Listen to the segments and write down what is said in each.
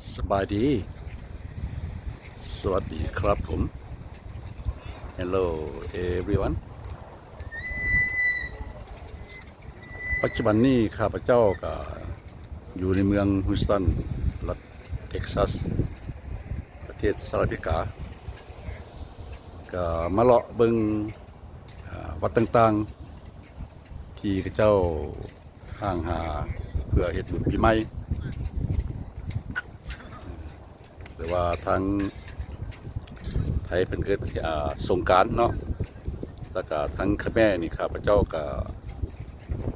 ສະບາຍດີ ສະຫວັດດີຄັບຜົມ Hello everyone. ປັດຈຸບັນນີ້ຂ້າພະເຈົ້າກະຢູ່ໃນເມືອງ Houston ລັດ Texas ປະເທດສະຫະລັດອາເມລິກາ ກະມາເລາະເບິ່ງ ອາ ວັດຕ່າງໆ ທີ່ເຂົາເຈົ້າ ຫ້າງຫາເພື່ອເຮັດບຸນປີໃໝ່ ຫຼືວ່າທາງໄທເພິ່ນເອີ້ນ ອາ ສົງການເນາະ ແລ້ວກະທາງຂະແມນີ້ ຂ້າພະເຈົ້າກະ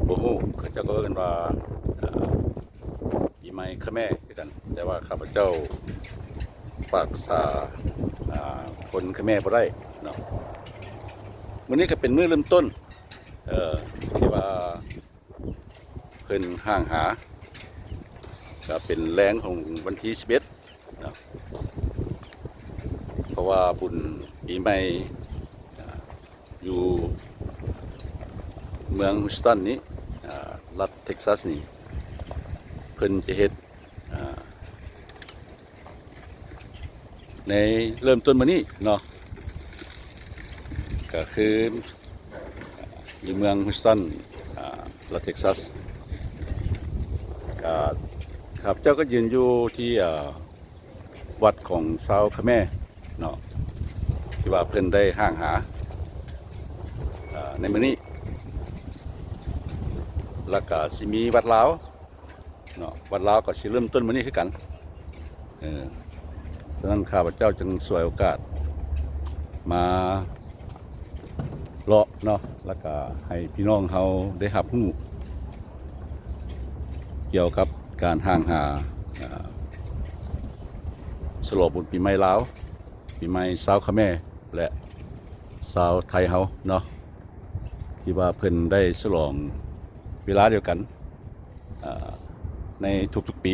ບໍ່ຮູ້ ເຂົາເຈົ້າກໍເອີ້ນວ່າ ອາ ປີໃໝ່ຂະແມຄືກັນ ແຕ່ວ່າຂ້າພະເຈົ້າປາກພາສາ ອາ ຄົນຂະແມບໍ່ໄດ້ເນາະ. ມື້ນີ້ກໍເປັນມື້ເລີ່ມຕົ້ນ ເອີ ທີ່ວ່າ ເພິ່ນຫ້າງຫາ ກະເປັນແລງຂອງວັນທີສິບເອັດເນາະ ເພາະວ່າບຸນປີໃໝ່ ອາ ຢູ່ເມືອງ Houston ນີ້ ອາ ລັດ Texas ນີ້ ເພິ່ນຈະເຮັດ ອາ ໃນເລີ່ມຕົ້ນມື້ນີ້ເນາະ ກະຄືຢູ່ເມືອງ Houston ອາ ລັດ Texas. ກະຂ້າພະເຈົ້າກໍຢືນຢູ່ທີ່ ອາ ວັດຂອງຊາວຂະແມເນາະ ທີ່ວ່າເພິ່ນໄດ້ຫ້າງຫາ ອາ ໃນມື້ນີ້ ແລ້ວກະຊິມີວັດລາວ ເນາະ ວັດລາວກໍຊິເລີ່ມຕົ້ນມື້ນີ້ຄືກັນ ເອີ ສະນັ້ນຂ້າພະເຈົ້າຈຶ່ງສວຍໂອກາດມາເລາະເນາະ ແລ້ວກະໃຫ້ພີ່ນ້ອງເຮົາໄດ້ຮັບຮູ້ກ່ຽວກັບການຫ້າງຫາ ອາ ສະຫຼອງບຸນປີໃໝ່ລາວ ປີໃໝ່ຊາວຂະແມ ແລະ ຊາວໄທເຮົາເນາະ ທີ່ວ່າເພິ່ນໄດ້ສະຫຼອງເວລາດຽວກັນ ອາ ໃນທຸກໆປີ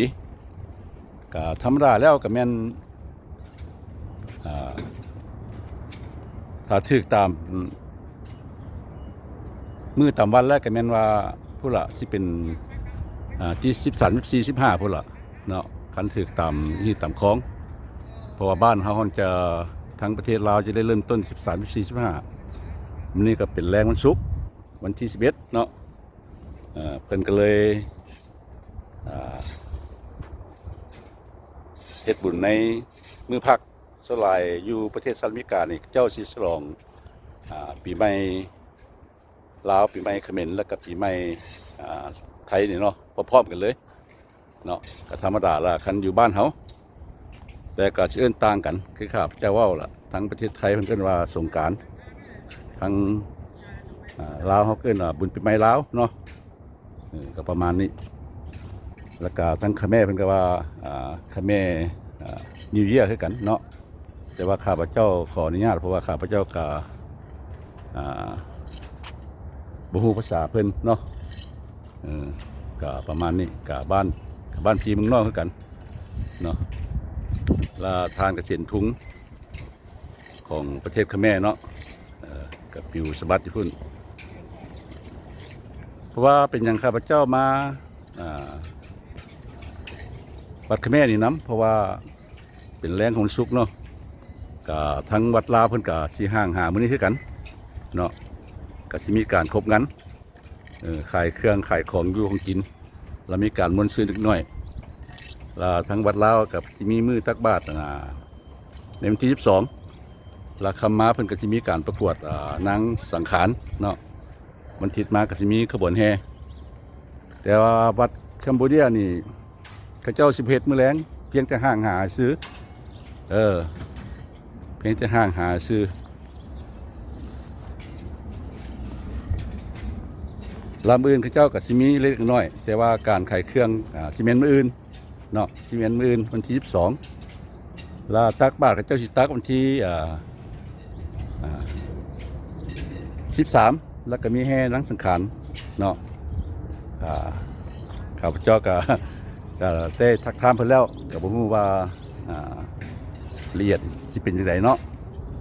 ກະທຳມະດາແລ້ວກະແມ່ນ ອາ ຖ້າຖືກຕາມມື້ຕາມວັນແລ້ວກະແມ່ນວ່າພຸ້ນລະ ຊິເປັນ ອາ ທີສິບສາມ ສິບສີ່ ສິບຫ້າ ພຸ້ນລະເນາະ ຄັນຖືກຕາມຮີດຕາມຄອງ ເພາະວ່າບ້ານເຮົາຫັ້ນຈະ ທາງປະເທດລາວຈະໄດ້ເລີ່ມຕົ້ນສິບສາມ ສິບສີ່ ສິບຫ້າ ມື້ນີ້ກະເປັນແລງວັນສຸກ ວັນທີສິບເອັດເນາະ ເອີ ເພິ່ນກໍເລີຍ ອາ ເຮັດບຸນໃນມື້ພັກ ສ່ວນຫຼາຍຢູ່ປະເທດສະຫະລັດອາເມລິການີ້ ເຂົາເຈົ້າຊິສະຫຼອງ ອາ ປີໃໝ່ລາວ ປີໃໝ່ຂະເໝນ ແລ້ວກະປີໃໝ່ ອາ ໄທນີ້ເນາະ ພ້ອມໆກັນເລີຍ ເນາະ ກໍທຳມະດາລະ ຄັນຢູ່ບ້ານເຮົາ ແຕ່ກໍຊິເອີ້ນຕ່າງກັນ ຄືຂ້າພະເຈົ້າເວົ້າລະ ທາງປະເທດໄທເພິ່ນເອີ້ນວ່າສົງການ ທາງ ອາ ລາວເຮົາເອີ້ນວ່າບຸນປີໃໝ່ລາວເນາະ ເອີ ກໍປະມານນີ້ ແລ້ວກໍທາງຂະແມເພິ່ນກໍວ່າ ອາ ຂະແມ ອາ New Year ຄືກັນເນາະ. ແຕ່ວ່າຂ້າພະເຈົ້າຂໍອະນຸຍາດ ເພາະວ່າຂ້າພະເຈົ້າກະ ອາ ບໍ່ຮູ້ພາສາເພິ່ນເນາະ ເອີ ກະປະມານນີ້ ກະບ້ານ ກະບ້ານພີ່ເມືອງນ້ອງຄືກັນເນາະ ລະທ່ານກະເຊັນທຸງຂອງປະເທດຂະແມເນາະ ເອີ ກະປິວສະບັດຢູ່ພຸ້ນ ເພາະວ່າເປັນຫຍັງຂ້າພະເຈົ້າມາ ອາ ວັດຂະແມນີ້ນຳ ເພາະວ່າ ເປັນແລງຂອງວັນສຸກເນາະ ກະທາງວັດລາວເພິ່ນກະຊິຫ້າງຫາມື້ນີ້ຄືກັນເນາະ ກະຊິມີການຄົບງັນ ເອີ ຂາຍເຄື່ອງຂາຍຂອງຢູ່ຂອງກິນ ລະມີການມ່ວນຊື່ນເລັກນ້ອຍ ລະທາງວັດລາວກະຊິມີມື້ຕັກບາດ ອາ ໃນວັນທີສິບສອງ ລະຄ່ຳມາເພິ່ນກະຊິມີການປະກວດ ອາ ນາງສັງຂານເນາະ ວັນທິດມາກໍຊິມີຂະບວນແຫ່ ແຕ່ວ່າວັດແຄມໂບເດຍນີ້ ເຂົາເຈົ້າຊິບໍ່ເຮັດມື້ແລງ ພຽງແຕ່ຫ້າງຫາຊື່ ເອີ ພຽງແຕ່ຫ້າງຫາຊື່ ລະມື້ອື່ນເຂົາເຈົ້າກໍຊິມີເລັກນ້ອຍ ແຕ່ວ່າການຂາຍເຄື່ອງ ອາ ຊິແມ່ນມື້ອື່ນ ເນາະ ທີ່ແມ່ນມື້ອື່ນວັນທີສິບສອງ ລະຕັກບາດເຂົາເຈົ້າຊິຕັກວັນທີ ເອີ ເອີ ສິບສາມ ລະກະມີແຫ່ນາງສັງຂານເນາະ ອາ ຂ້າພະເຈົ້າກະ ກະໄດ້ທັກຖາມເພິ່ນແລ້ວ ກະບໍ່ຮູ້ວ່າ ອາ ລະອຽດຊິເປັນຈັ່ງໃດເນາະ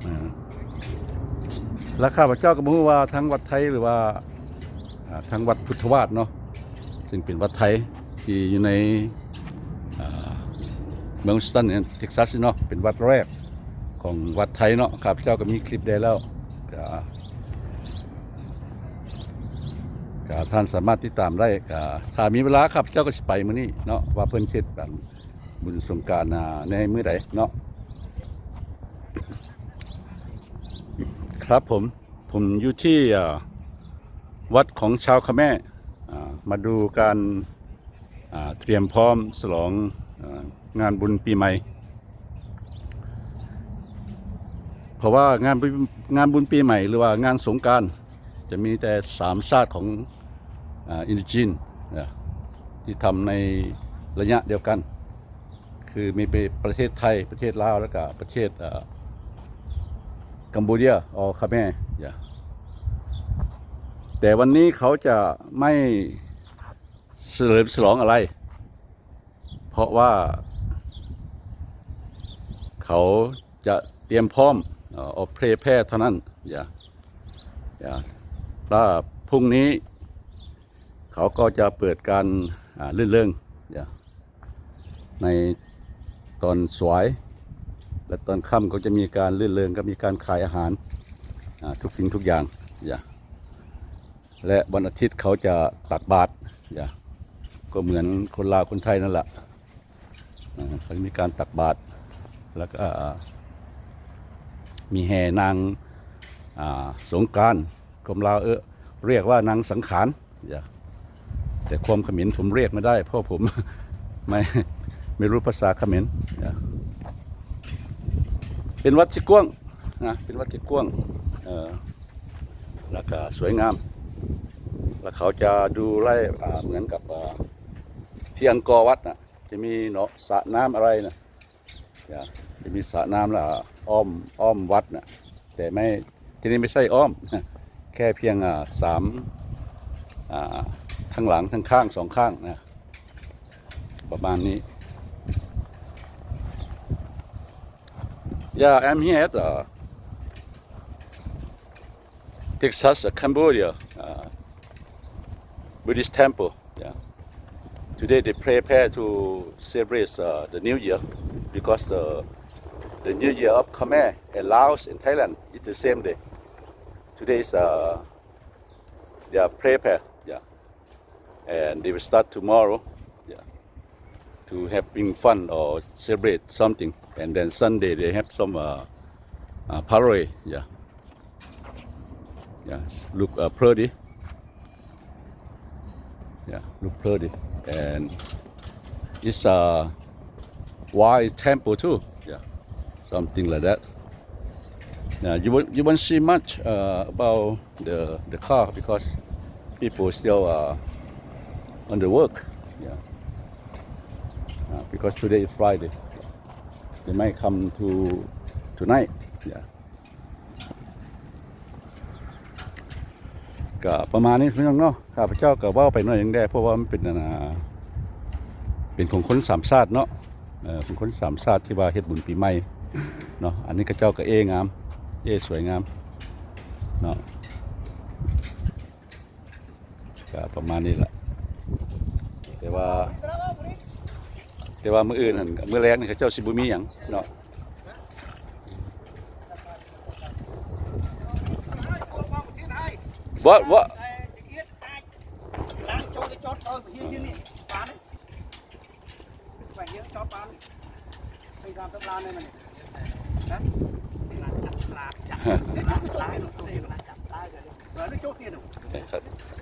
ອາ ລະຂ້າພະເຈົ້າກະບໍ່ຮູ້ວ່າທາງວັດໄທ ຫຼືວ່າ ອາ ທາງວັດພຸດທະວາດເນາະ ຊຶ່ງເປັນວັດໄທທີ່ຢູ່ໃນ ອາ ເມືອງ Houston ເທັກຊັສເນາະ ເປັນວັດແລກຂອງວັດໄທເນາະ. ຂ້າພະເຈົ້າກໍມີຄລິບແດ່ແລ້ວ ກະ ກະທ່ານສາມາດຕິດຕາມໄດ້. ກະຖ້າມີເວລາ ຂ້າພະເຈົ້າກໍຊິໄປມື້ນີ້ເນາະ ວ່າເພິ່ນເຮັດ ອ່າ ບຸນສົງການ ອ່າ ໃນມື້ໃດເນາະ. ครับผม ผมอยู่ที่ อ่า วัดของชาวขะแม่ อ่า มาดูการ อ่า เตรียมพร้อมฉลอง อ่า งานบุญปีใหม่ เพราะว่างานบุญ งานบุญปีใหม่ หรือว่างานสงกรานต์ จะมีแต่สามชาติของ อ่า อินโดจีน นะ ที่ทำในระยะเดียวกัน คือมีประเทศไทย ประเทศลาว แล้วก็ประเทศ เอ่อ Cambodia or Khmer อย่า แต่วันนี้เขาจะไม่เฉลิมฉลองอะไร เพราะว่าเขาจะเตรียมพร้อม เอ่อ prepare เท่านั้น อย่า อย่า ถ้าพรุ่งนี้เขาก็จะเปิดการ อ่า รื่นเริง อย่า ในตอนสวย และตอนค่ำก็จะมีการรื่นเริง ก็มีการขายอาหาร อ่า ทุกสิ่งทุกอย่าง อย่า และวันอาทิตย์เขาจะตักบาตร อย่า ก็เหมือนคนลาวคนไทยนั่นแหละ อ่า เขาจะมีการตักบาตร แล้วก็ อ่า มีแห่นาง อ่า สงกรานต์ คนลาว เออ เรียกว่านางสังขาร อย่า แต่ความเขมรผมเรียกไม่ได้ เพราะผม ไม่ ไม่รู้ภาษาเขมร อย่า เป็นวัดที่กว้างนะ เป็นวัดที่กว้าง เอ่อ แล้วก็สวยงาม แล้วเขาจะดูไล่ อ่า เหมือนกับ อ่า ที่อังกอร์วัดน่ะ จะมีเนาะ สระน้ำอะไรน่ะ จะ จะมีสระน้ำละ อ้อม อ้อมวัดน่ะ แต่ไม่ ที่นี่ไม่ใช่อ้อม แค่เพียง อ่า สาม อ่า ทั้งหลัง ทั้งข้าง สองข้างนะ ประมาณนี้ Yeah, I'm here at, uh, Texas, uh, Cambodia, uh, Buddhist temple. Yeah. Today they prepare to celebrate, uh, the New Year because the, the New Year of Khmer and Laos and Thailand is the same day. Today is, uh, they are prepare. Yeah. And they will start tomorrow, yeah, to having fun or celebrate something. And then Sunday they have some, uh, uh, parade, yeah. Yeah, look, uh, pretty. Yeah, look pretty. And it's a wide temple too. Yeah, something like that. Yeah, you won't, you won't see much, uh, about the, the car because people still, uh, on the work. Yeah. Uh, because today is Friday. They might come to tonight. Yeah. ກໍປະມານນີ້ພີ່ນ້ອງເນາະ. ຂ້າພະເຈົ້າກໍເວົ້າໄປໜ້ອຍໜຶ່ງແດ່ ເພາະວ່າມັນເປັນ ອັນ ອ່າ ເປັນຂອງຄົນສາມຊາດເນາະ. ເອີ ຂອງຄົນສາມຊາດທີ່ວ່າເຮັດບຸນປີໃໝ່ເນາະ. ອັນນີ້ເຂົາເຈົ້າກໍເອ້ງາມ ເອ້ສວຍງາມເນາະ. ກໍປະມານນີ້ແຫຼະ ແຕ່ວ່າ ແຕ່ວ່າມື້ອື່ນຫັ້ນ ມື້ແລງນີ້ເຂົາເຈົ້າຊິບໍ່ມີຫຍັງເນາະ. What, what?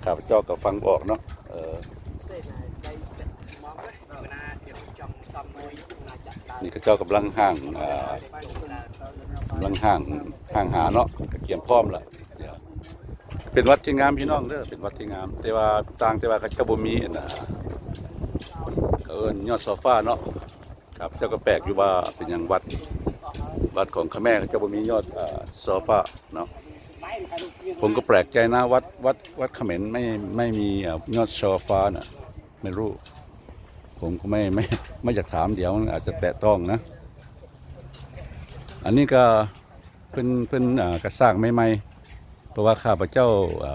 ຂ້າພະເຈົ້າກໍຟັງບໍ່ອອກເນາະ. ເອີ ນີ້ເຂົາເຈົ້າກຳລັງຫ້າງ ອ່າ ກຳລັງຫ້າງ ຫ້າງຫາເນາະ ກະກຽມພ້ອມລະ. ເປັນວັດທີ່ງາມພີ່ນ້ອງເດີ ເປັນວັດທີ່ງາມ ແຕ່ວ່າຕ່າງແຕ່ວ່າເຂົາເຈົ້າບໍ່ມີ ອັນນ່າ ເຂົາເອີ້ນຍອດໂຊຟາເນາະ. ຂ້າພະເຈົ້າກໍແປກຢູ່ວ່າເປັນຫຍັງວັດ ວັດຂອງຂະແມເຂົາເຈົ້າບໍ່ມີຍອດ ເອີ ໂຊຟາເນາະ. ຜົມກໍແປກໃຈນະ ວັດ ວັດ ວັດຂະເໝນໄມ່ ໄມ່ມີ ເອີ ຍອດໂຊຟານະ ໄມ່ຮູ້ ຜົມກໍໄມ່ ໄມ່ ໄມ່ຢາກຖາມ ດຽວມັນອາດຈະແຕະຕ້ອງນະ. ອັນນີ້ກໍເພິ່ນ ເພິ່ນ ເອີ ກໍສ້າງໃໝ່ໆ ເພາະວ່າຂ້າພະເຈົ້າ ເອີ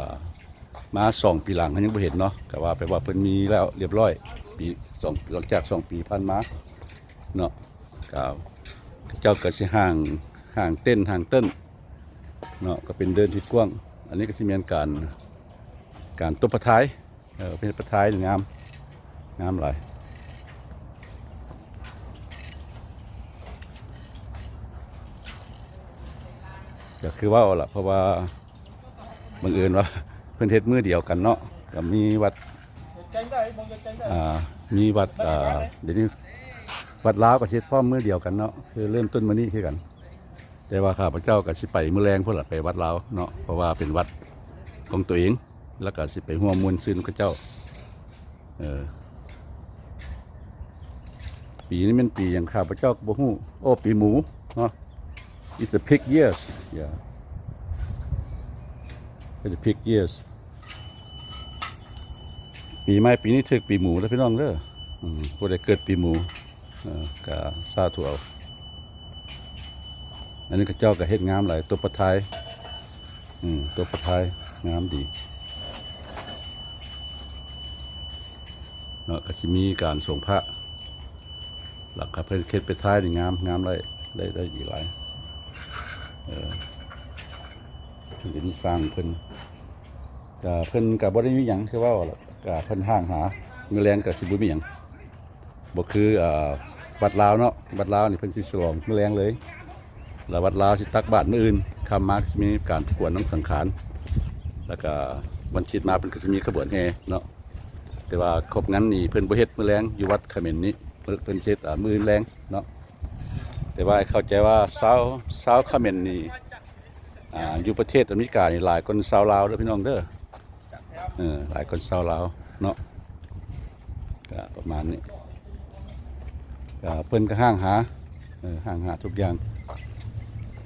ມາສອງປີຫຼັງຍັງບໍ່ເຫັນເນາະ ກໍວ່າໄປວ່າເພິ່ນມີແລ້ວລຽບຮ້ອຍ ປີ ສອງ ຫຼັງຈາກສອງປີຜ່ານມາເນາະ. ເຈົ້າ ເຂົາເຈົ້າກໍຊິຫ້າງ ຫ້າງເຕັນ ຫ້າງເຕີນເນາະ ກໍເປັນເດີ່ນທີ່ກວ້າງ. ອັນນີ້ກໍຊິແມ່ນການ ການຕົບພະທາຍ ເອີ ເປັນພະທາຍງາມ ງາມຫຼາຍ. ກໍຄືເວົ້າລະ ເພາະວ່າບັງເອີນວ່າເພິ່ນເຮັດມື້ດຽວກັນເນາະ ກໍມີວັດ ອ່າ ມີວັດ ອ່າ ດຽວນີ້ວັດລາວກໍຊິເຮັດພ້ອມມື້ດຽວກັນເນາະ ຄືເລີ່ມຕົ້ນມື້ນີ້ຄືກັນ. ແຕ່ວ່າຂ້າພະເຈົ້າກໍຊິໄປມື້ແລງພຸ້ນລະ ໄປວັດລາວເນາະ ເພາະວ່າເປັນວັດຂອງຕົວເອງ ແລ້ວກໍຊິໄປຮ່ວມມ່ວນຊື່ນກັບເຂົາເຈົ້າ. ເອີ ປີນີ້ແມ່ນປີຫຍັງ ຂ້າພະເຈົ້າກໍບໍ່ຮູ້. ໂອ້ ປີໝູເນາະ It's a pig years. Yeah, it's a pig years. ປີໃໝ່ປີນີ້ຖືກປີໝູເດີພີ່ນ້ອງເດີ. ອືມ ຜູ້ໃດເກີດປີໝູ ເອີ ກະສາທຸເອົາ. ອັນນີ້ເຂົາເຈົ້າກໍເຮັດງາມຫຼາຍ ຕົບພະທາຍ ອືມ ຕົບພະທາຍງາມດີເນາະ. ກໍຊິມີການສົງພະ ແລ້ວກໍເພິ່ນເຮັດໄປທ້າຍນີ້ງາມ ງາມຫຼາຍ ໄດ້ ໄດ້ດີຫຼາຍ. ເອີ ເພິ່ນກໍມີຊ່າງເພິ່ນ ກໍເພິ່ນກໍບໍ່ໄດ້ມີຫຍັງ ຄືເວົ້າແຫຼະ ກໍເພິ່ນຫ້າງຫາ ມື້ແລງກໍຊິບໍ່ມີຫຍັງ ບໍ່ຄື ເອີ ວັດລາວເນາະ. ວັດລາວນີ້ເພິ່ນຊິສະຫຼອງມື້ແລງເລີຍ ແລ້ວວັດລາວຊິຕັກບາດມື້ອື່ນ ຄ່ຳມາຊິມີການຜວນນ້ຳສັງຂານ ແລ້ວກໍວັນທິດມາເພິ່ນກໍຊິມີຂະບວນແຫ່ເນາະ. ແຕ່ວ່າຄົບງັນນີ້ເພິ່ນບໍ່ເຮັດມື້ແລງ ຢູ່ວັດຂະເໝນນີ້ ເພິ່ນ ເພິ່ນຊິເຮັດ ອາ ມື້ອື່ນແລງເນາະ. ແຕ່ວ່າເຂົ້າໃຈວ່າຊາວ ຊາວຂະເໝນນີ້ ອາ ຢູ່ປະເທດອາເມລິການີ້ຫຼາຍກວ່າຊາວລາວເດີພີ່ນ້ອງເດີ. ເອີ ຫຼາຍກວ່າຊາວລາວເນາະ ກະປະມານນີ້. ກະເພິ່ນກະຫ້າງຫາ ເອີ ຫ້າງຫາທຸກຢ່າງ.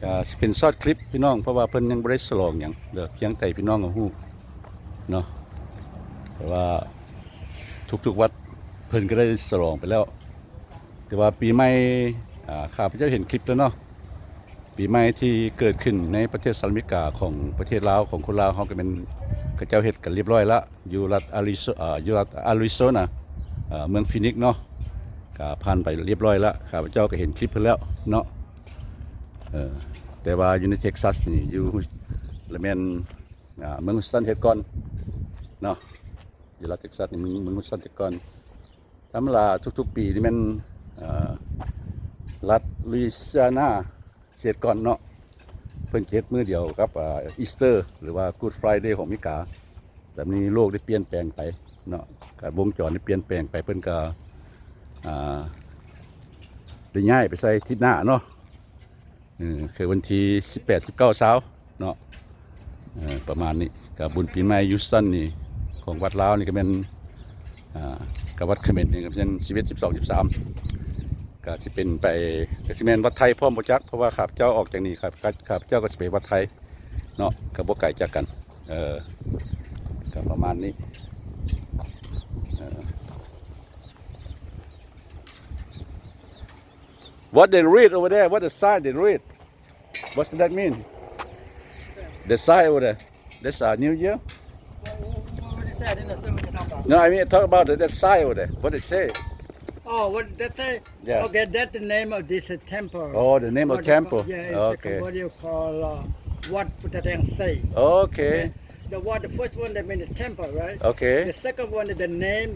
ກະຊິເປັນຊອດຄລິບພີ່ນ້ອງ ເພາະວ່າເພິ່ນຍັງບໍ່ໄດ້ສະຫຼອງຫຍັງເດີ ພຽງແຕ່ພີ່ນ້ອງກໍຮູ້ເນາະ. ແຕ່ວ່າທຸກໆວັດເພິ່ນກໍໄດ້ສະຫຼອງໄປແລ້ວ. ແຕ່ວ່າປີໃໝ່ ອາ ຂ້າພະເຈົ້າເຫັນຄລິບແລ້ວເນາະ ປີໃໝ່ທີ່ເກີດຂຶ້ນໃນປະເທດສະຫະລັດອາເມລິກາ ຂອງປະເທດລາວ ຂອງຄົນລາວເຮົາກໍແມ່ນ ເຂົາເຈົ້າເຮັດກັນລຽບຮ້ອຍລະ ຢູ່ລັດອາຣິໂຊ ເອີ ຢູ່ລັດອາຣິໂຊນາ ເອີ ເມືອງຟີນິກເນາະ ກໍຜ່ານໄປລຽບຮ້ອຍລະ. ຂ້າພະເຈົ້າກໍເຫັນຄລິບເພິ່ນແລ້ວເນາະ. ເອີ ແຕ່ວ່າຢູ່ໃນເທັກຊັສນີ້ ຢູ່ລະແມ່ນ ອາ ເມືອງຮີສຕັນເຮັດກ່ອນເນາະ ຢູ່ລັດເທັກຊັສນີ້ ເມືອງ ເມືອງຮີສຕັນເຮັດກ່ອນ. ທຳມະດາທຸກໆປີນີ້ແມ່ນ ເອີ ລັດລຸຍຊີອານາເຮັດກ່ອນເນາະ ເພິ່ນຈະເຮັດມື້ດຽວກັບ ເອີ ອີສເຕີ ຫຼືວ່າ Good Friday ຂອງອາເມລິກາ. ແຕ່ນີ້ໂລກໄດ້ປ່ຽນແປງໄປເນາະ ການວົງຈອນໄດ້ປ່ຽນແປງໄປ ເພິ່ນກໍ ອາ ໄດ້ຍ້າຍໄປໃສ່ທິດໜ້າເນາະ. ເອີ ຄືວັນທີສິບແປດ ສິບເກົ້າ ຊາວເນາະ ເອີ ປະມານນີ້. ກະບຸນປີໃໝ່ຢູສຕັນນີ້ ຂອງວັດລາວນີ້ກໍແມ່ນ ອາ ກັບວັດຂະເໝນນີ້ກໍແມ່ນສິບເອັດ ສິບສອງ ສິບສາມ ກະຊິເປັນໄປ ກະຊິແມ່ນວັດໄທພ້ອມບໍ່ຈັກ ເພາະວ່າຂ້າພະເຈົ້າອອກຈາກນີ້ ຂ້າພະເຈົ້າກໍຊິໄປວັດໄທເນາະ ກໍບໍ່ໄກຈາກກັນ. ເອີ ກໍປະມານນີ້ ເອີ. What they read over there? What the sign they read? What's that mean? The sign over there. That's a New Year? What, what, what is that? I didn't understand what you're talking about. No, I mean, talk about that, that sign over there. What they say? Oh, what that say? Yeah. Okay, that's the name of this, uh, temple. Oh, the name of temple. Yeah, it's a Cambodia call, uh, Wat Putadang Say. Okay. The what, the first one, that mean the temple, right? Okay. The second one is the name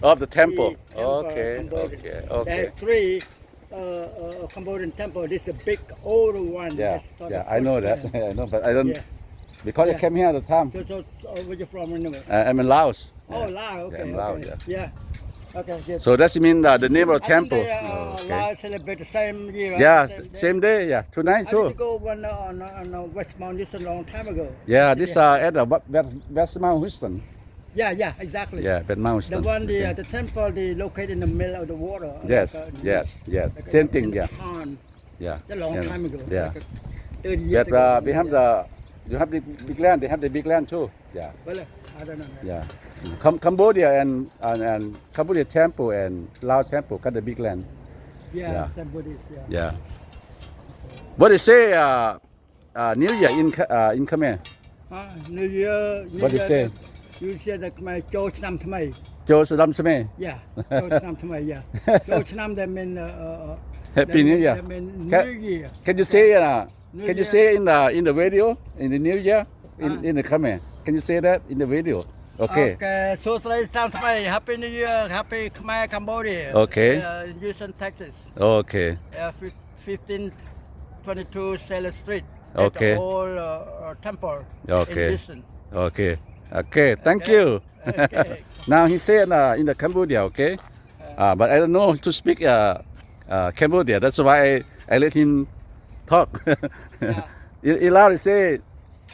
of the temple. Okay, okay, okay. They have three, uh, uh, Cambodian temple. This is the big old one. Yeah, yeah, I know that. I know, but I don't, because I came here all the time. So, so, so where you from anyway? Uh, I'm in Laos. Oh, Laos. Okay, okay. Yeah. Okay, good. So that's mean the, the name of the temple. I think they, uh, Laos celebrate the same year, right? Yeah, same day, yeah. Tonight too. I used to go one, uh, on, uh, on, uh, West Mount Houston long time ago. Yeah, this, uh, at the West, West Mount Houston. Yeah, yeah, exactly. Yeah, West Mount Houston. The one, the, uh, the temple, they located in the middle of the water. Yes, yes, yes. Same thing, yeah. Yeah. A long time ago. Yeah. Like, uh, thirty years ago. But, uh, we have the, you have the big land, they have the big land too. Yeah. Well, uh, I don't know. Yeah. Cam-, Cambodia and, and, and Cambodia temple and Lao temple got the big land. Yeah, yeah. Some Buddhist, yeah. Yeah. What they say, uh, uh, New Year in Kha-, uh, in Khmer? Uh, New Year, New Year, what they say? You say that ໂຈ ឆ្នាំ ថ្មី. ໂຈ ສະດຳ ສະເໝ. Yeah, ໂຈ ສະດຳ ສະເໝ, yeah. ໂຈ ສະດຳ that mean, uh, uh, uh, Happy New Year. That mean Can- New Year. Can you say, uh, New can you Year. say in the, in the video, in the New Year, in, Ah. in the comment? Can you say that in the video? Okay. Okay. ສວດສະໄລສະລັບ Happy New Year, Happy Khmer Cambodia. Okay. Uh, in Houston, Texas. Okay. Uh, fif- fifteen twenty-two Sailor Street. At Okay. the old, uh, uh, temple in Okay. Houston. Okay. Okay. Thank Okay. you. Okay. Now he said, uh, in the Cambodia, okay? Uh, but I don't know to speak, uh, uh, Cambodia. That's why I, I let him talk. Yeah. ອີ ອີລາວ they say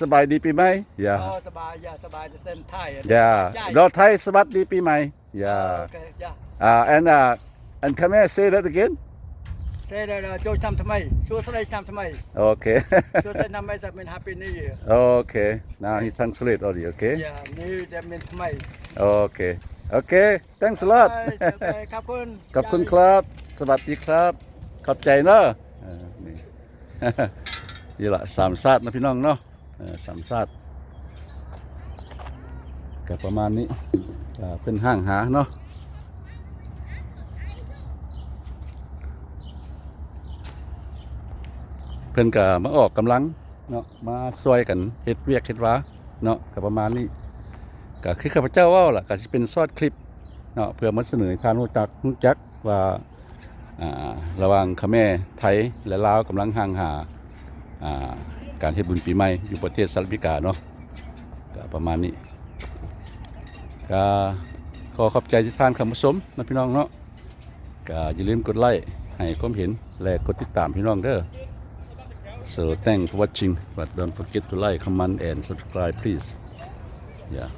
ສະບາຍດີປີໃໝ່. Yeah. Oh, ສະບາຍ, yeah, ສະບາຍ the same Thai. Yeah. ລາວໄທ ສະຫວັດດີປີໃໝ່. Yeah. Oh, okay, yeah. Uh, and, uh, and Khmer say that again. Say that, uh, ໂຈນາມທຳໄມ, ສວດສະໄລສະນາມທຳໄມ. Okay. ສວດສະໄລສະນາມທຳໄມ that mean Happy New Year. Okay. Now he translate already, okay? Yeah, New Year that mean ທຳໄມ. Okay. Okay. Thanks a lot. ໂອເຄ ຂອບຄຸນ ຂອບຄຸນ ຢາຍ ຄັບ ສະຫວັດດີຄັບ ຂອບໃຈເນາະ. ເອີ ນີ້ ນີ້ລະ ສາມຊາດເນາະ ພີ່ນ້ອງເນາະ. ເອີ ສາມຊາດ ກະປະມານນີ້ ກະເພິ່ນຫ້າງຫາເນາະ ເພິ່ນກະມາອອກກຳລັງເນາະ ມາຊ່ວຍກັນເຮັດວຽກເຮັດວາເນາະ ກະປະມານນີ້. ກະຄືຂ້າພະເຈົ້າເວົ້າລະ ກະຊິເປັນຊອດຄລິບເນາະ ເພື່ອມາສະເໜີໃຫ້ທ່ານຮູ້ຈັກ ຮູ້ຈັກວ່າ ອ່າ ລະຫວ່າງຂະແມໄທ ແລະ ລາວກຳລັງຮ່າງຫາ ອ່າ ການເຮັດບຸນປີໃໝ່ຢູ່ປະເທດສະຫະລັດອາເມລິກາເນາະ. ກະປະມານນີ້ ກະຂໍຂອບໃຈທີ່ທ່ານເຂົ້າມາຊົມນະພີ່ນ້ອງເນາະ. ກະຢ່າລືມກົດໄລ້ໃຫ້ຄວາມເຫັນ ແລະ ກົດຕິດຕາມພີ່ນ້ອງເດີ. So thanks for watching, but don't forget to like, comment and subscribe please. Yeah.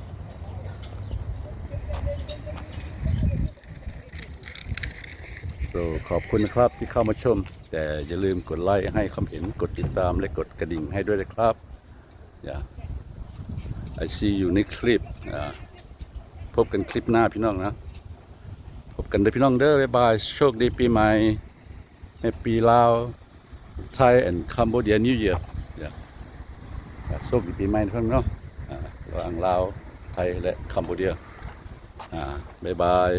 So ຂອບຄຸນນະຄັບທີ່ເຂົ້າມາຊົມ ແຕ່ຢ່າລືມກົດໄລ້ ໃຫ້ຄວາມເຫັນ ກົດຕິດຕາມ ແລະ ກົດກະດິ່ງໃຫ້ດ້ວຍນະຄັບ. Yeah. I see you next clip. ອ່າ ພົບກັນຄລິບໜ້າພີ່ນ້ອງນະ. ພົບກັນເດີພີ່ນ້ອງເດີ. ບາຍບາຍ. ໂຊກດີປີໃໝ່. Happy Lao Thai and Cambodia New Year. Yeah. ໂຊກດີປີໃໝ່ເນາະ ອ່າ ລະຫວ່າງລາວ ໄທ ແລະ ຄຳໂບເດຍ. ອ່າ ບາຍບາຍ.